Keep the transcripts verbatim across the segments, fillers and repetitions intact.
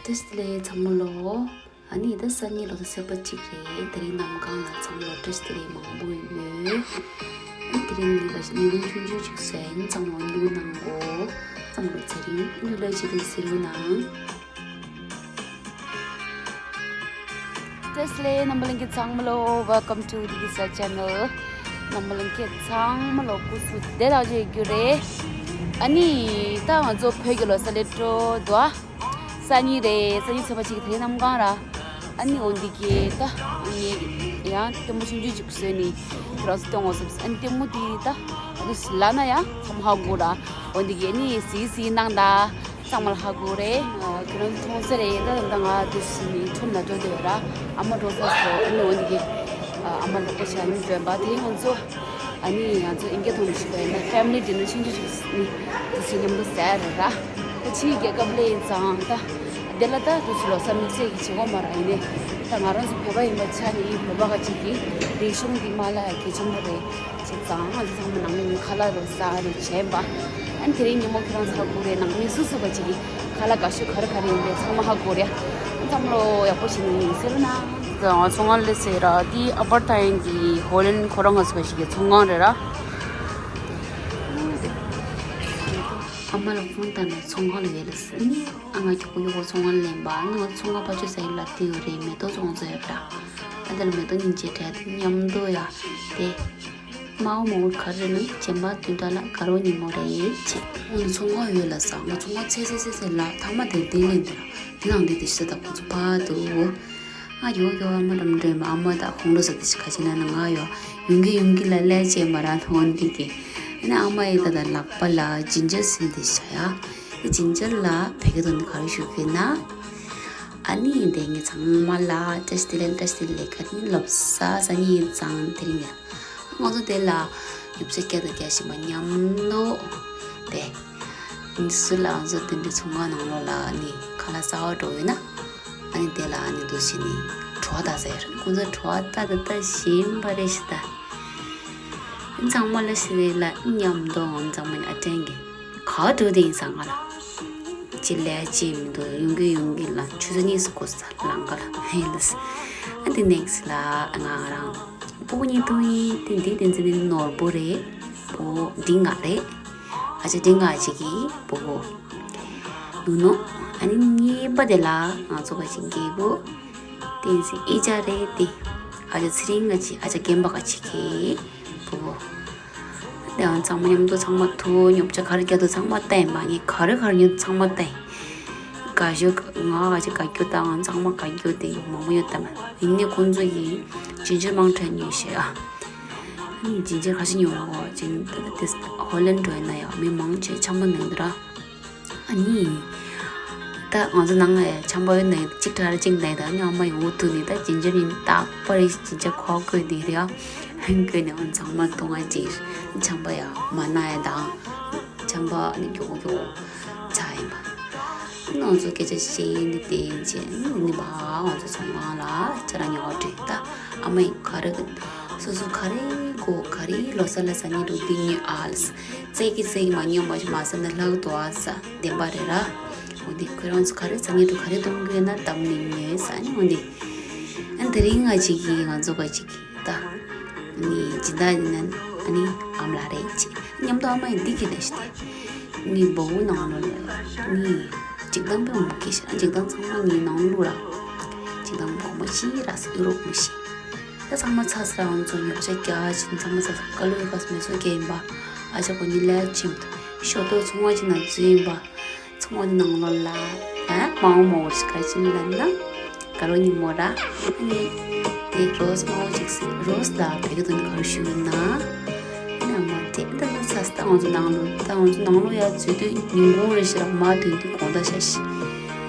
བཀྲ་ཤིས་བདེ་ལེགས་ཚང་མ་ལོ། ཨ་ནི་ད་སང་ཉིན་ལོ་གསར་གསར་པ་གཅིག་རེད། དེ་རིང་གནམ་གང་ལ་ཚང་མ་ལོ་བཀྲ་ཤིས་བདེ་ལེགས་མང་པོ་ཡོད། ཨ་དེ་རིང་ངས་ལ་ཉིན་གུང་ཆུང་ཆུང་ཅིག་བཟོས་ཡིན། ཚང་མ་ལོ་ཉུང་གནང་གོ། ཚང་མ་ལོ་ཚེ་རིང་ལོ་ལོ་ཅིག་ཏུ་ཟེར་རུ་ནང་། བཀྲ་ཤིས་བདེ་ལེགས་རྣམ་པ་ལྷན་རྒྱས་ཚང་མ་ལོ། Welcome to the Gisa channel. རྣམ་པ་ལྷན་རྒྱས་ཚང་མ་ལོ་སྐུ་གཟུགས་བདེ་ཐག་ཆོད་ཡོད་རྒྱུ་རེད། ཨ་ནི་ད་ང་ཚོ་བོད་ཀྱི་ལོ་གསར་སླེབས་འགྲོ་འདུག་ཨ། སང་ཉིན་རེད། སང་ཉིན་ཚེས་པ་གཅིག་དེ་རིང་གནམ་གང་ར། ཨ་ནི་འོ་འདི་གི་ད་ངས་ཡང་ལྟད་མོ་ཆུང་ཆུང་ཅིག་བཟོས་ནས་ཁྱེད་རང་ཚོ་སྟོན་འོང་བསམ། ཨ་ནི་ལྟད་མོ་དེ་ད་ཨ་ནི་ལབ་ན་ཡང་ཚང་མ་ཧ་གོ་ར། འོ་འདི་གི་ཨ་ནི་གཟིགས་གཟིགས་གནང་ད། ཚང་མ་ལ་ཧ་གོ་རེད། ཁྱེད་རང་ཚོ་མཐོང་ས་རེད། ད་ད་ང་དེ་བཞིན་ནས་ཁྲོམ་ལ་འགྲོ་བསྡད་ཡོད་ར། ཨ་མ་འགྲོ་ས་སོ་ཨ་ནི་འོ་འདི་གི་ཨ་མ་ལགས་པོ་ཆེ་ཨ་ནི་སྟོན་པ་དེ་ང་ཚོ། ཨ་ནི་ང་ཚོ་ཨིན་སྐད་ཐོག་ནས་ཞུས་པ་ཡིན་ན་family dinner ཆུང་ཆུང་ཞིག་ནི་དེ་ཚོའི་མཉམ་དུ་ཟས་རེད་ར། ད་ཕྱིའི་རྒྱལ་ཁབ་སླེབས་ཡིན་ཙང་ད་དེ་ལ་ད་དེ་ཚོ་ལོ་གསར་དམིགས་བསལ་གྱི་བྱེད་སྒོ་མ་རག་ཡིན་ནའི་ད་ང་རང་ཚོ་བོད་པ་ཡིན་པ་ཆ་ནས་བོད་པ་ག་ཅིག་གི་རིག་གཞུང་འདི་མ་ལ་ཡ་གལ་ཆེན་པོ་རེད། བྱས་ཙང་ང་ཚོ་ཚང་མ་ནང་མི་ཁ་ལག་རོ་ཟ་རེ་བྱས་པ། ཨ་ནི་དེ་རིང་ཉིན་མོ་ཁྱེད་རང་ཚོ་ཧ་གོ་རེད། ནང་མི་སུ་སུ་ག་ཅིག་གི་ཁ་ལག་དགའ་ཤོས་ག་རེ་ག་རེ་ཡིན་པས་ཚང་མ་ཧ་གོ་རེད། ཨ་ཚང་མ་ལོ་ཡག་པོ་བྱས་ནས་ཡིན་ཟེར་ན། ང་ཚོང་ཁང་སླེབས་ཟེར་ར། དེ་ཨ་པར་ཐའི་གི་ཧོ་ལན་ཁོ་རང་ང་ཚོ་ཞིག་གི་ཚོང་ཁང་རེད་ར། ཨ་མ་ལ་ཕོན་བཏང་ནས་ཚོང་ཁང་ལ་ཡོད་ལ་ཟེར། ཨ་ང་མགྱོགས་པོ་མགྱོགས་པོ་ཚོང་ཁང་ལེན་པ། ཨ་ནི་ང་ཚོང་ཁང་ཕར་ཕྱོགས་ས་ཡི་ལ་དེ་ཡོད་རེད། མེ་ཏོག་བཙོང་ས་ཡོད་ར། ཨ་དེ་ལ་མེ་ཏོག་སྙིང་རྗེ་དྲན་མཉམ་དུ་ཡ་དེ། མའོ་མའོ་ག་རེ་ནི་སྦྱིན་པ་དུས་འདྲ་ལ་དགའ་རོགས་ཉིན་མོ་རེད་ཅེས། ཨོ་ནི་ཚོང་ཁང་ཡོད་ལ་ཟ། ང་ཚོང་ཁང་ཚེ་ཚེ་ཚེ་ཚེ་ལ་ཐ་མ་དེ་དེ་ལེན་དེ་ར། དེ་ནང་དེ་དེ་ཤི་ད་ཁོ་ཚོ་ཕ་དུ། ཨ་ཡོ་ཡོ་ཨ་མ་རམ་འདྲེ་མ་ཨ་མ་ད་ཁོང་ཁྲོ་ཟ་དེ་ཤི་ཁ་ཆེ་ན་ན་ང་ཡོ་ཡུང་གི་ཡུང་གི་ལ་ལས་ཅེ་མ་ར་ཐོང་འདི་གི། ཨ་ནི་ཨ་མ་ཡི་ད་ད་ལག་པ་ལ་ཇིན་ཇར་སིལ་དེ་ཤ་ཡ། དེ་ཇིན་ཇར་ལ་བེ་གི་དོན་ག་རེ་ཞུ་གི་ན། ཨ་ནི་དེ་ངས་ཚང་མ་ལ་བཀྲ་ཤིས་བདེ་ལེགས་བཀྲ་ཤིས་བདེ་ལེགས་ག་ནི་ལོབ་ས་ས་ནི་ཚང་དེ་རིང་ཡ། ང་ཚོ་དེ་ལ་ཡོབ་ཚེ་སྐད་དང་རྒྱག་བཞིན་པ་མཉམ་དུ་དེ། སུ་ལ་ང་ཚོ་དེ་འདྲའི་ཚོང་ཁང་ནང་ལོགས་ལ་ནི་ཁ་ལག་ཟ་བར་འགྲོ་ཡོད་ན། ཨ་ནི་དེ་ལ་ཨ་ནི་འདུག་བྱས་ནི་བྲོ་བ་ལྟ་ཟེར། ཁོང་ཚོ་བྲོ་བ་ལྟ་ད་ལྟ་བཞིན་པ་རེད་ཤི་ད། ཨ་ཚང་མ་ལ་ཤི་རེད་ལ་མཉམ་དུ་ང་ཚང་མ་ནི་ཨ་དྲན་གི་ག་འགྲོ་དེ་ཡིན་ས་ང་ལ། ཅི་ལས་ཅི་མི་འདུག་ཡོང་གི་ཡོང་གི་ལ་ཆུ་ཚོད་གཉིས་སུ་འགོར་ས་ལང་ཀ་ལ་ཧེ་ལ་སི། ཨ་དེ་ནེག་སི་ལ་ང་རང་སྤུ་གུ་གཉིས་འདུག་ཡིན་དེ་འདི་དེ་ཚོ་ནི་ནོར་བུ་རེད། སྤུ་གུ་འདི་ང་རེད། ཨ་ཅག་འདི་ང་ཅིག་གི་སྤུ་གུ་ནུ་ནོ། ཨ་ནི་གཉིས་པ་དེ་ལ་ང་ཚོ་ག་ཅིག་རྒྱལ་པོ་དེ་ཚོ་ཨི་ཅག་རེད་དེ། ཨ་ཅག་ཚེ་རིང་ང་ཅིག་ཨ་ཅག་རྒན་པ་ག་ཅིག་གི་སྤུ་གུ། དེའང་ཚང་མ་མཉམ་དུ་ཚང་མ་ཐུ་ཉོབ་ཆ་ག་རེ་རྒྱག་དུ་ཚང་མ་བལྟས་ཡིན་པ། ངས་ག་རེ་ག་རེ་ཉོ་ཚང་མ་བལྟས་ཡིན། དགའ་ཤོས་ང་ག་ཅིག་དགའ་རྒྱུ་དང་ཚང་མ་དགའ་རྒྱུ་དེ་མང་པོ་ཡོད་དམ། ཡིན་ནའི་ཁོང་ཚོ་ཡིས་ཇིན་ཇར་མང་དྲགས་ཉོས་ཤེས་ཨ། ཇིན་ཇར་ག་ཅིག་ཉོ་ར་གོ་ཇིན་དེ་ཧོ་ལན་འགྲོ་ཡིན་ན་ཡང་མི་མང་ཆེ་ཆམ་པ་ནང་དུ་ར། ཨ་ནི། ད་ང་ཚོ་ནང་ལ་ཆམ་པ་ཡོད་ནའི་གཅིག་དྲ་ར་གཅིག་ནའི་ད་ཨ་ནི་ཨ་མ་ཡི་འུ་ཐུག་ནི་ད་ཇིན་ཇར་ཡིན་རྟག་པར་ཇིན་ཇར་ཁོག་བསྐོལ་ནི་རེད་ཨ། བསྐོལ་ནི་ཨ་ཚང་མ་བཏུང་ཨ་ཅིག་ཆམ་པ་ཡ་མ་ན་ཡ་དང་། ཆམ་པ་ཨ་ནི་མགྱོགས་མགྱོགས་ཚ་ཡིན་པ། ང་ཚོ་སྐད་ཆ་བཤད་ཡིན་ནི་དེ་ཡིན་ཅེ་ཨ་ནི་འོ་ནི་མ་ང་ཚོ་ཚོང་ཁང་ལ་ཅ་ལག་ཉོ་བ་འགྲོ་ད་ཨ་མ་ཡི་ག་རེ་སོ་སོ་ག་རེ་དགོས་ག་རེ་ལོ་གསར་ལ་ཟ་ནི་འགྲོ་འདི་ཉོས་ཨ་ལ། རྩེ་གི་རྩེ་གི་མ་ཉོ་མ་ཞིག་མ་ཟ་ན་ལྷག་ཏུ་ཨ་ས་བདེན་པ་རེད་ར། འོ་འདི་ཁོ་རང་ཚོ་ག་རེ་ཟ་ཉེ་དུ་ག་རེ་གཏོང་གི་ཡོད་ན་དམ་ནི་ཉོས་ས་ནི་འོ་འདི། ཨ་དེ་རིང་ང་ཅིག་གིས་ང་ཚོ་ག་ཅིག་གིས་ད། ནི་སྦྱིན་བདག་ཡིན་ན་ཨ་ནི་ཨམ་ལགས་རེད་ཅེས་མཉམ་དུ་ཨ་མ་ཡིས་འདི་གི་ལས་ཤི་སྟེ། ནི་སྤུ་གུ་ནང་ལོ་ལ་ནི་འཇིག་རྟེན་པའི་མུ་གེ་ཤ་འཇིག་རྟེན་ཚང་མ་ནི་ནང་ལུ་ར། འཇིག་རྟེན་གོང་མ་ཤི་ར་ས་ཡུ་རོབ་མི་ཤི། ད་ཚང་མ་ཚ་ས་རང་ཚོ་ཉོ་ཆ་རྒྱ་ཆེན་ཚང་མ་ཚ་ས་ཀ་ལོ་ཡོད་ག་ས་མེ་སོ་རྒྱ་ཡིན་པ། ཨ་ཅག་གོ་ཉི་ལས་ཆེན་ཞོ་ཏོ་ཚོང་བ་ཅིག་ན་འཛུལ་ཡིན་པ། ཚོང་བ་ནང་ལོ་ལ་ཨ་མའོ་མའོ་ཞིག་ག་ཅིན་ལ་ན་ག་རོ་ཉི་མོ་ར་ཨ་ནི་དེ་རོ་སི་མའོ་ཅིག་སི་རོ་སི་ལ་བེ་གི་དོན་ག་རོ་ཞུ་ཡིན་ན་ཨ་ནི་ཨ་མ་དེ་ད་ལོ་ཚ་ས་ད་ང་ཚོ་ནང་ལོ་ད་ང་ཚོ་ནང་ལོ་ཡ་འཛུལ་དུས་ཉིན་གུང་རེ་ཞིག་ར་མ་དུས་དུས་གོང་ད་ཤ་ཤི་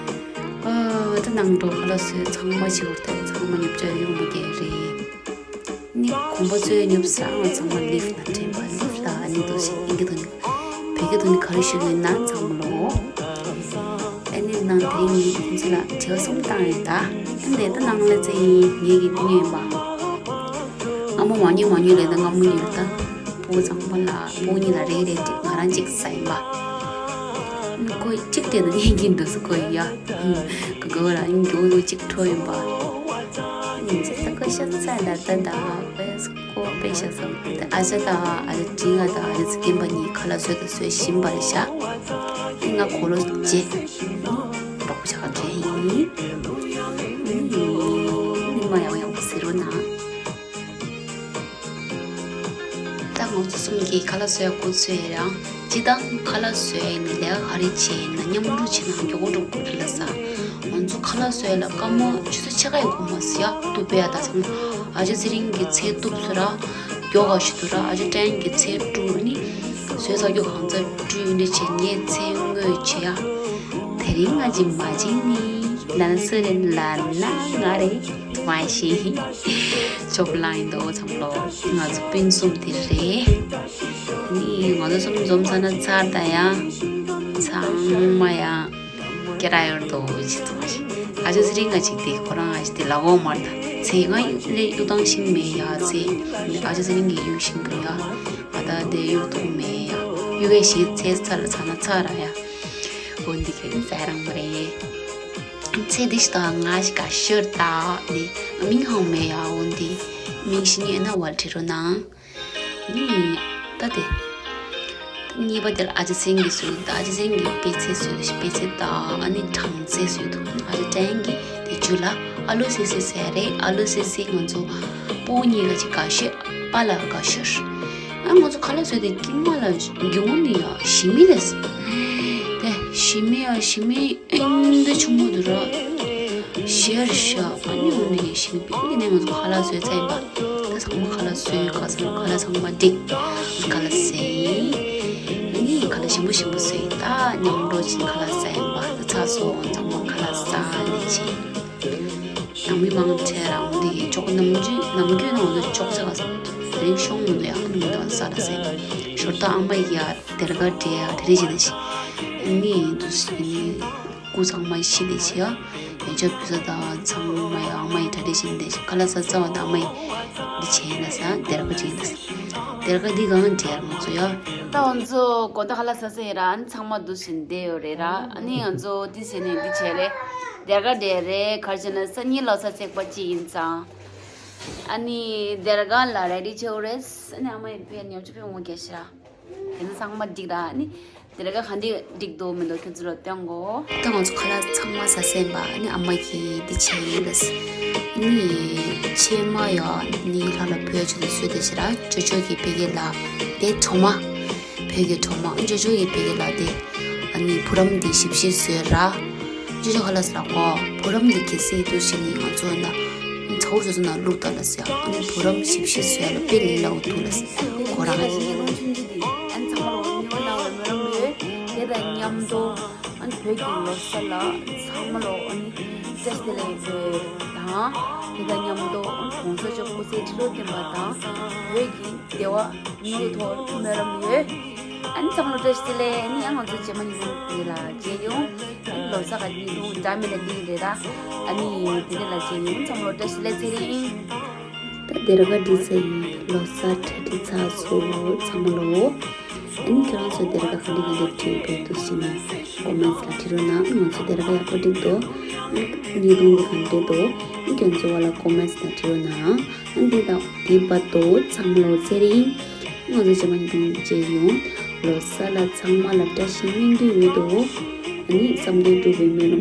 ཨ་ད་ནང་འགྲོ་ག་ལ་སོས་ཚང་མ་ཞིག་བར་ད་ཚང་མ་ཉོབ་ཆ་ཡོང་མ་གས་རེད། ནི་གོམ་པ་ཚོས་ཉོབ་ས་ང་ཚང་མ་ལིབ་ལ་འདྲེན་པ་ལིབ་ལ་ཨ་ནི་དོ་ཞིག་ཨིན་གི་དོ་ནི་བེ་གི་དོ་ནི་ག་རེ་ཞུ་གི་ན་ཚང་མ་ལོ། ཨ་ནི་ནང་དེ་ནི་ཁོང་ཚོ་ལ་དྲི་བ་གསུམ་བཏང་ཡོད་ད། ཨ་ནི་ད་ནང་ལ་ཚེ་ཡིན་ངེད་ཀྱི་ཏི་ཉོས་ཡིན་པ། ང་མོ་མ་ཉོས་མ་ཉོས་ལས་ད་ང་མོ་ཉོས་ད། པོ་ཚང་མ་ལ་པོ་གཉིས་ལ་རེ་རེ་ཅིག་ང་རང་ཅིག་ཟ་ཡིན་པ། ཨ་ནི་ ཁོ་གཅིག་དེ་ནི་ཡིན་གྱིན་འདུག་སུ་ཁོ་ཡ། གོ་གོ་ར་ཡིན་གྱི་འོ་གཅིག་འཕྲོ་ཡིན་པ། ཡིན་ཅི་ད་ཁོ་ཤ་ཚ་ལ་ད་ད་ཁོ་ཡ་སུ་ཁོ་དཔེ་ཤ་ཚ་ཨ་ཅག་དང་ཨ་ཅག་དྲིན་ཨ་དང་ཨ་ཅག་ཚེ་བརྟན་པ་གཉིས་ཁ་ལག་བཟོས་དང་བཟོས་བཞིན་པ་རེད་ཤག་ང་གོ་ལོ་རྗེ་འབག་པོ་ཆགས་དྲན་ཡིན། ནི་མ་ཡང་ཡང་ཟེར་རོ་ན། ད་ང་ཚོ་གསུམ་གྱིས་ཁ་ལག་བཟོ་ཡག་འགོ་ཚུགས་ཡ་རང་། སྤྱིར་བཏང་ཁ་ལག་བཟོ་ཡ་ནི་ལས་ཀ་ག་རེ་བྱས་ན་མཉམ་རུབ་བྱས་ན་མགྱོགས་པོ་འགྲུབ་དགོས་རེད་ལ་ས། ང་ཚོ་ཁ་ལག་བཟོ་ཡ་ལ་སྐར་མ་ཆུ་ཚོད་ཕྱེད་ཀ་ཡང་འགོར་མ་སོང་ཡ། གཏུབ་པ་ཡ་ད་ཚང་མ་ཨ་ཅག་ཚེ་རིང་གིས་ཚལ་གཏུབ་སོང་ར། མགྱོགས་ག་ཞིག་འདུག་ར། ཨ་ཅག་ཀྲན་གྱིས་ཚལ་བཀྲུས་ནི་བཟོས་ཚར་རྒྱུ་གང་ཚར་བཀྲུས་འདི་བྱས་ངས་ཚལ་བརྔོས་བྱས་ཡ། དེ་རིང་ང་ཅི་མ་བྱིན་ནི་ལན་སུ་རེན་ལ་ན་ང་རེ། མ་ཤེས། ཅོག་ལང་ཡིན་དོ་ཚང་ལོ། ང་ཚོ་སྤུན་གསུམ་དེ་རེད། ནི་ང་ཚོ་གསུམ་འཛོམས་ས་ན་ཚར་ད་ཡ། ཚང་མ་ཡ། ཀེ་ར་ཡོར་དོ་ཅི་ཚོ་ཤི། ཨ་ཅག་ཚེ་རིང་ང་ཅིག་དེ་ཁོ་རང་ཨ་ཅག་དེ་ལ་འོ་མར་ད་ཚེ་ང་ལས་གཡུ་ཐང་ཤིང་མེད་ཡ་ཚེ། ཨ་ཅག་ཚེ་རིང་གི་གཡུ་ཤིང་གི་ཡ། ང་ད་དེ་གཡུ་ཐུག་མེད་ཡ། གཡུ་བས་ཤི་ཚེ་ཚར་ཚར་ན་ཚར་ར་ཡ། འོ་འདི་ག་ས་རང་མ་རེད། ཚེ་འདི་ཞིག་དང་ང་ཞིག་ག་ཤོར་ད་ནི་མིང་ཧང་མེད་ཡ། འོ་འདི་མིང་ཤི་ཉེ་ན་བར་ཁྲི་རོ་ནང་། ནི་ད་དེ། གཉིས་པ་དེར་ཨ་ཅག་སེང་གིས་བཟོས་ད་ཨ་ཅག་སེང་གིས་པད་ཚལ་བཟོས་ཤིག་པད་ཚལ་དང་ཨ་ནི་སྦྲང་རྩི་བཟོས་འདུག་ཨ་ཅག་ཀྲན་གྱིས་དེ་རྒྱུད་ལ་ཨ་ལུ་སི་སི་ཟེར་རེད། ཨ་ལུ་སི་སི་ང་ཚོ་སྤུ་གུ་གཉིས་ཀ་ཅིག་ག་ཤོད་པ་ལ་ག་ཤོད། ཨ་ང་ཚོ་ཁ་ལག་བཟོས་དེ་དཀྱིལ་མ་ལ་རྒྱུ་ནི་ཡ་ཞི་མི་ལས། དེ་ཞི་མི་ཡ་ཞི་མི། ཨིན་འདི་ཆུང་མོ་འདི་ར། ཤར་ཤ་ཨ་ནི་འོ་ནི་ཞིམ་པའི་འདི་ནས་ང་ཚོ་ཁ་ལག་བཟོས་ཚར་ཡིན་པ། ད་ཚང་མ་ཁ་ལག་བཟོས་ཁ་ཚང་ཁ་ལག་ཚང་མ་འགྲིག་ཁ་ལག་ཟས་ཡིན། ཨ་ནི་ཁ་ལག་ཞིམ་པོ་ཞིམ་པོ་བཟོས་ཡིན། ད་མཉམ་རོགས་བྱིན་ཁ་ལག་ཟས་ཡིན་པ། ད་ཚ་སོང་ཚང་མ་ཁ་ལག་ཟ་ནས་བྱིན། ནང་མི་མང་ཆེ་རང་འདི་ཡི་ཅོག་ནམ་རྒྱུན་ནམ་རྒྱུན་ནང་དུ་ཅོག་ཆ་ག་ས་རིང་ཤོང་མི་འདུག་ཡང་མི་འདུག་ས་ལ་ཟས་ཞོར་ད་ཨ་མ་ཡི་ཡ། སྡེར་ཁ་འདྲེ་ཡ་དེ་རེ་བྱེད་ནས་ཤི། ནི་འདུག་ནི་སྐུ་ཚང་མ་ཤི་ནས་ཤི་ཡ། ཡོན་ཆབ་བུ་ས་དང་ཚང་མ་ཡ་ཨ་མ་ཡི་གྲ་སྒྲིག་བྱེད་ནས་ཤི། ཁ་ལག་ས་ཚ་བ་དང་ཨ་མ་ཡི་འདི་བྱས་ན་ས་སྡེར་ཁ་ཅིག་ཡིན་ད་ས། སྡེར་ཁ་འདི་གང་འདྲེ་ཡ་ང་ཚོ་ཡ། ད་ང་ཚོ་གོ་ད་ཁ་ལག་ས་ས་ཡི་ར་ཨ་ནི་ཚང་མ་འདུག་བཞིན་བསྡད་ཡོད་རེད་ར། ཨ་ནི་ང་ཚོ་འདི་བྱས་ནས་འདི་བྱས་རེད། སྡེར་ཁ་འདྲེ་རེད་གར་བྱས་ན་སང་ཉིན་ལོ་གསར་ཚེག་པ་ཅིག་ཡིན་ཙང་། ཨ་ནི་སྡེར་ཁ་ལ་རེ་ཌི་བྱེད་དགོས་རེད། ཨ་ནི་ཨ་མ་ཡི་ཕན་ཉོ་ཆུ་ཕན་འོང་རྒྱ་ཤི་ར། དེ་ནི་ཚང་མ་འགྲིག་ར་ཨ་ནི། དེ་ར་ག་ག་འདི་འགྲིག་འདུག་མི་འདུག་ཁྱོད་ཚོ་ལ་སྟོན་གོ། ད་ང་ཚོ་ཁ་ལག་ཚང་མ་ཟ་ཟིན་པ་ཨ་ནི་ཨ་མ་གིས་འདི་བྱས་ཡིན་ལ། ཨ་ནི་ཕྱེ་མ་ཡ་ཨ་ནི་ལྷ་ལ་བོད་ཆུ་དུ་སུས་དེ་བྱེད་ར་ཅོ་ཅོ་གི་བེ་གེ་ལ་དེ་གྲོ་མ། བོད་ཀྱི་གྲོ་མ་ཅོ་ཅོ་གི་བེ་གེ་ལ་དེ་ཨ་ནི་བུ་རམ་དེ་ཞིབ་ཞིབ་བཟོས་ར། ཅོ་ཅོ་ཁ་ལག་ཟ་གོ། བུ་རམ་དེ་གལ་སྲིད་དུ་ཞིག་ནི་ང་ཚོ་ན་ཚ་བོ་བཟོ་ཚོ་ན་བླུག་ད་ལ་ཟེར་ཨ་ནི་བུ་རམ་ཞིབ་ཞིབ་བཟོས་ལ་དཔེ་ལས་ལ་འུ་ཐུག་ལ་ཟེར་ཁོ་རང་། ཨ་ནི་ཚང་མ་ལོ་ཉི་མ་ནང་ལ་མི་རང་མོས་དེ་དང་མཉམ་དུ་ཨ་ནི་བོད་ཀྱི་ལོ་གསར་ལ་ཚང་མ་ལོ་ཨ་ནི་བཀྲ་ཤིས་བདེ་ལེགས་ཡོད་དང་། དེ་དང་མཉམ་དུ་ཨ་ནི་གོང་ས་མཆོག་སྐུ་ཚེ་ཁྲི་ལོ་བརྟན་པ་དང་བོད་ཀྱི་བདེ་བ་མྱུར་དུ་ཐོབ་སྨོན་ལམ་ཡོད། ཨ་ནི་ཚང་མ་ལོ་བཀྲ་ཤིས་བདེ་ལེགས། ཨ་ནི་ཡང་ང་ཚོ་རྗེས་མ་ཉིན་མོ་འདི་ལ་མཇལ་ཡོང་། ཨ་ནི་ལོ་གསར་ག་ཉིན་དུ་འདྲ་མི་ལ་འདི་རེད་ད། ཨ་ནི་དེ་རེད་ལ་མཇལ་ཡོང་། ཚང་མ་ལོ་བཀྲ་ཤིས་བདེ་ལེགས་ཚེ་རིང་། ད་སྡེར་ཁ་འདི་ཚེ་ཡིན་ལོ་གསར་གྲ་སྒྲིག་ཚར་སོང་ཚང་མ་ལོ། ཨ་ནི་ཁྱོད་རང་ཚོ་སྡེར་ཁ་ག་འདྲ་ག་འདྲ་བྲིས་ཡོད་པས་འདུག་ཟེར་ནས་ཀོ་མེན་ཊི་ལ་བྲིས་རོགས་གནང་། ང་ཚོ་སྡེར་ཁ་ཡག་པོ་བསྒྲིགས་འདུག་ཨ་ནི་ཉིས་སྟོང་འདི་ག་འདྲ་འདུག་ཨ་ནི་ཁྱོད་ཚོ་བ་ལ་ཀོ་མེན་ཊི་ལ་བྲིས་རོགས་གནང་། ཨ་ནི་འདི་དང་འདི་བར་དུ་ཚང་མ་ལོ་ཚེ་རིང་། ང་ཚོ་རྗེས་མ་ཉིན་དུ་མཇལ་ཡོང་། ལོ་གསར་ལ་ཚང་མ་ལ་བཀྲ་ཤིས་སྨོན་འདུན་ཡོད་དོ། ཨ་ནི་བསམ་དོན་འགྲུབ་པའི་སྨོན་ལམ་